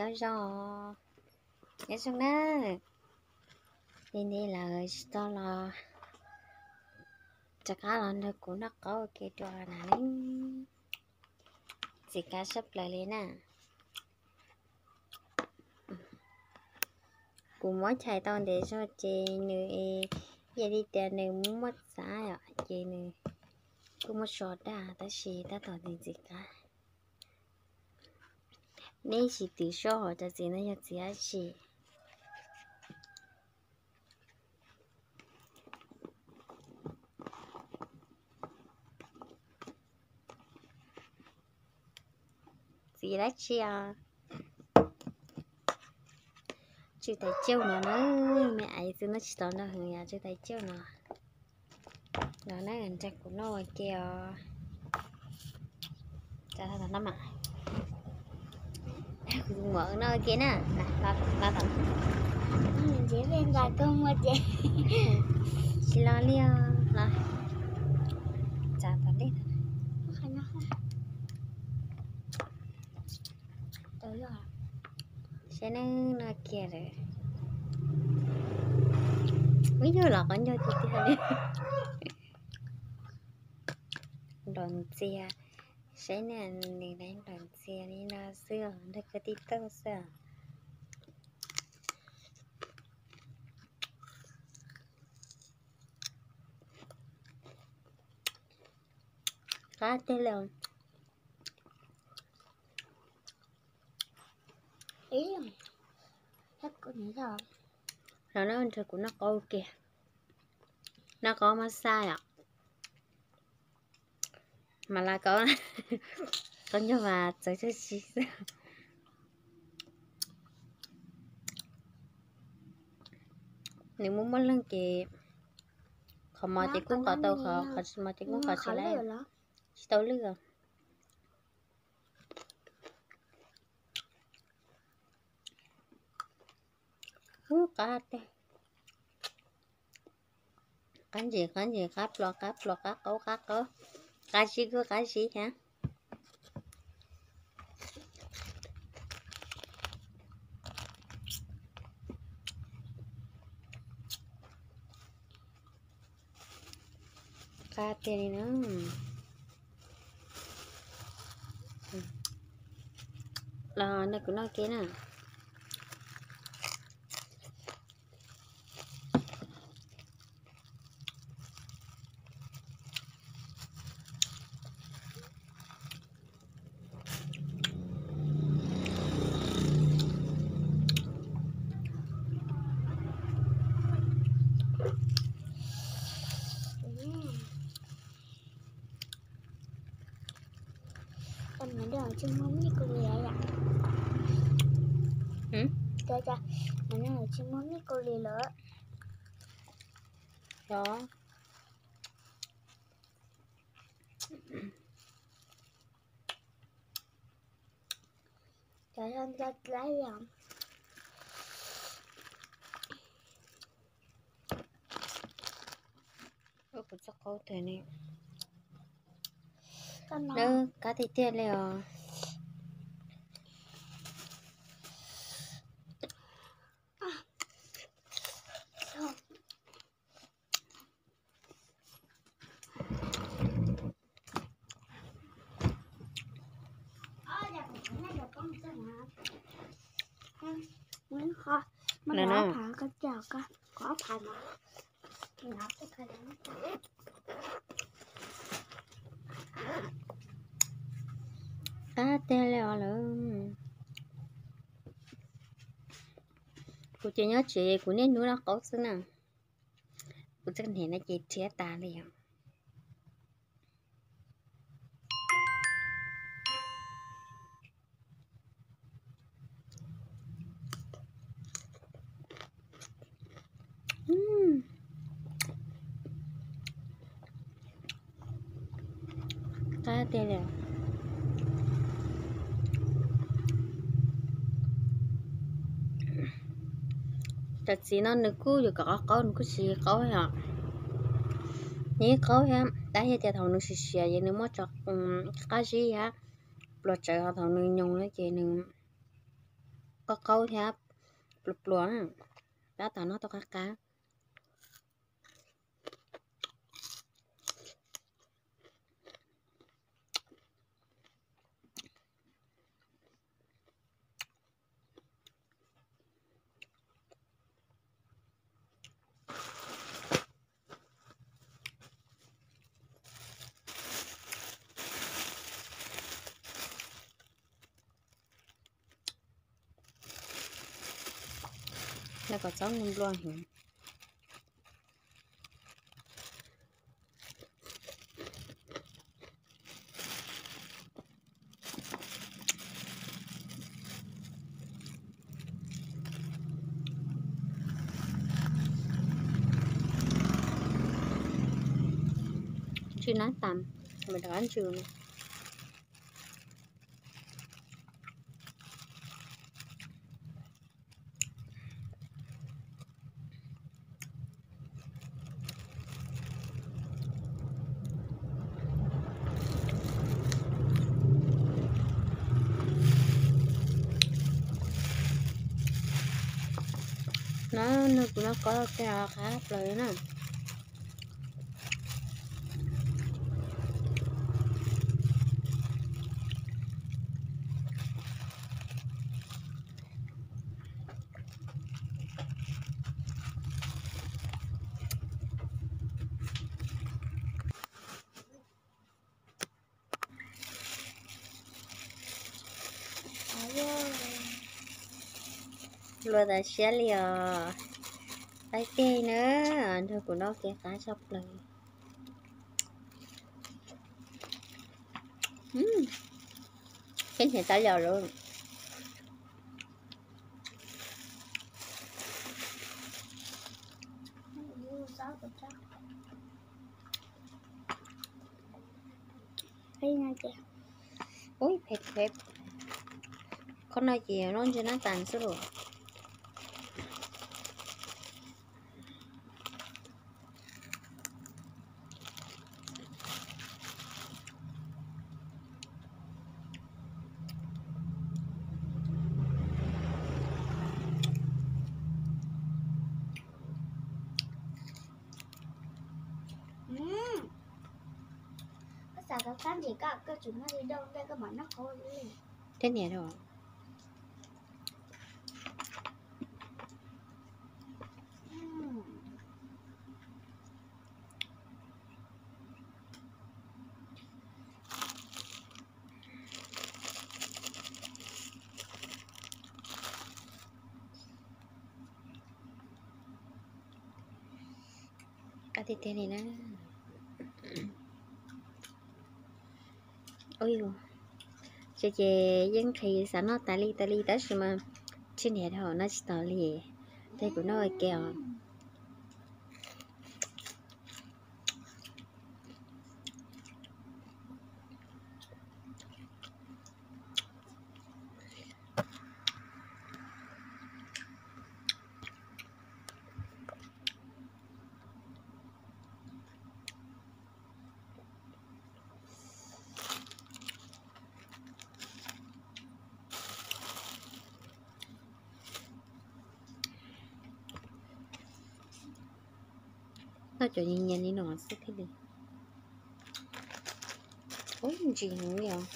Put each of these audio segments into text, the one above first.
Nyob zoo, nyob zoo na. Li ntawd lawm tsis tau los rov qab los nrog kuv noj qaub ua ke dua na. Ntxim qab tshaj plaws li na. Kuv muab chais tau ntev zog ces nws, yam li tias nws muaj muaj txav os, ces nws kuj muaj so daj tab sis tab tom ntxim ntxim qab. Nej sim tiv soj hauv cov txiv no yog txiv dab tsi? Txiv dab tsi os? Tswj tais cauj no na, me aiv txwj no tsis tau nrog heev yom, tswj tais cauj no. Los na, nrog kuv noj ua ke os. Kuv tus muam noj ua ke na. Tsis los li os, los tsa tom ntej. Saib neb noj kiag lawm. Ub, yog los qhov ncauj tiag tiag li. Nplaum ntxiag, saib na, nws nplaum ntxiag li no xwb os, nrog koj tib tug xwb os. Qab tiag li os. Los nrog kuv noj qaub kiag. Noj qaub mab xaj yom. Mas la qaub, qaub ncaug mas txawv txawj si xwb. Nws muaj muaj leeg ces qhov mos ces kuj qhov tau qhov, qhov tsis mos ces kuj qhov tsis lawm. Tsis tau lwj os. Ub, qab tiag. Qab ntsis qab ntsis, qab plos qab plos, qab qaub qab qaub, qab zib kuj qab zib thiab. Qab tiag li na. Los nrog kuv noj ke na. Tsis muaj mej kau li lawm. Cov kuv txoj qaub tag ne. Nab qab tiag tiag li os. Qab tiag li os lawm. Kuv ces nyob tsev kuv niaj hnub noj qaub xwb na. Kuv txoj niam no ces rhiab tas li os. Qab tiag li. Cov txiv no nws kuj yuav kom qaub qaub, nws kuj tsis qaub os. Nws qaub thiab, tab yog tias thaum nws siav siav ces nws muaj tso qab zib thiab, pluas tsawv, ho thaum nws nyoos no ces nws Qaub qaub thiab pluas pluas, tab tom noj tau qab qab. Noj kom txhob nplua heev. Ntsw nab tas, mas rov qab ntsw no. No, nws kuv no qab plaws na. Luag tas siab li os. Qaib teg na, nrog kuv noj kev qab tshaj plaws. Thiab nyiam tas li lawm. Ui, phem phem. Qhov no ces noj ntsw nab tas xwb los. Koj xav koj kab ntim koj, koj tsum noj li doj nplej koj mam noj qab li. Thiab niam rau. Qab tiag tiag li na. Ua yus, ces ces yeej nqhis xav noj tas li tas li tab sis mas tsis nyiam dhau no tsis tau li. Ces kuv noj ua ke os. Noj cov nyias nyias li no xwb thiaj li. Ub, ntsim heev li os.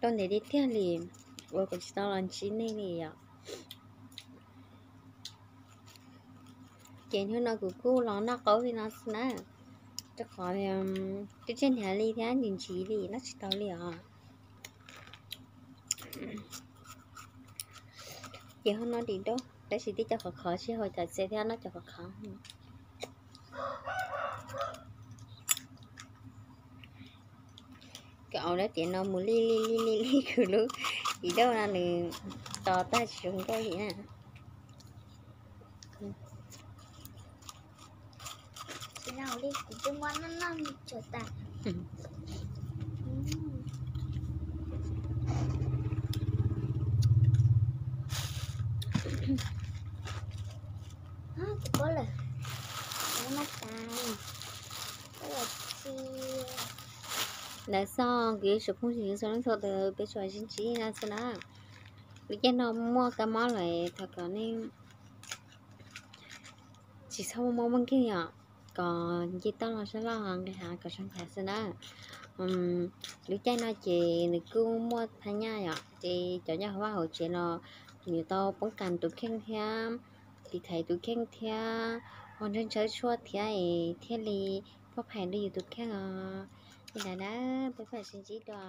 tau ntev tiag tiag li uas kuv tsis tau los ntsib nej li yom. Ces hnub no kuv kuj los noj qaub li no xwb na, rau qhov twb tsis hnav li thiab ntsis ntsis li noj tsis tau li os. Ces ho noj dim dub tab sis tib co khov khov, sij hawm cov txias thiab noj cov khov khov. Kawm au lab tias no mus li li li li li khwv lub dim dub no nws to tag tsis zoo nkauj li na. Ntawd xwb, kuv yuav tsum phooj ywg txhua leej txhua tus peb tsuas sib ntsib no xwb na. Lub caij no muaj kab mob lawm thov kom nej tsis txhob muaj mob muaj nkeeg yom, kom nce toj los sab laj nqis hav kom zoo nkaus xwb na. Lub caij no ces nws kuj muaj thaj nyaj yom, ces cov nyob hauv vaj hauv tsev los nws yuav tau poob kas tus kheej thiab, tiv thaiv tus kheej thiab, ua ntshaw ntshaw tshuaj thiab es thiaj li pov phais rau yus tus kheej os. Li ntawd na, peb mam sib ntsib dua.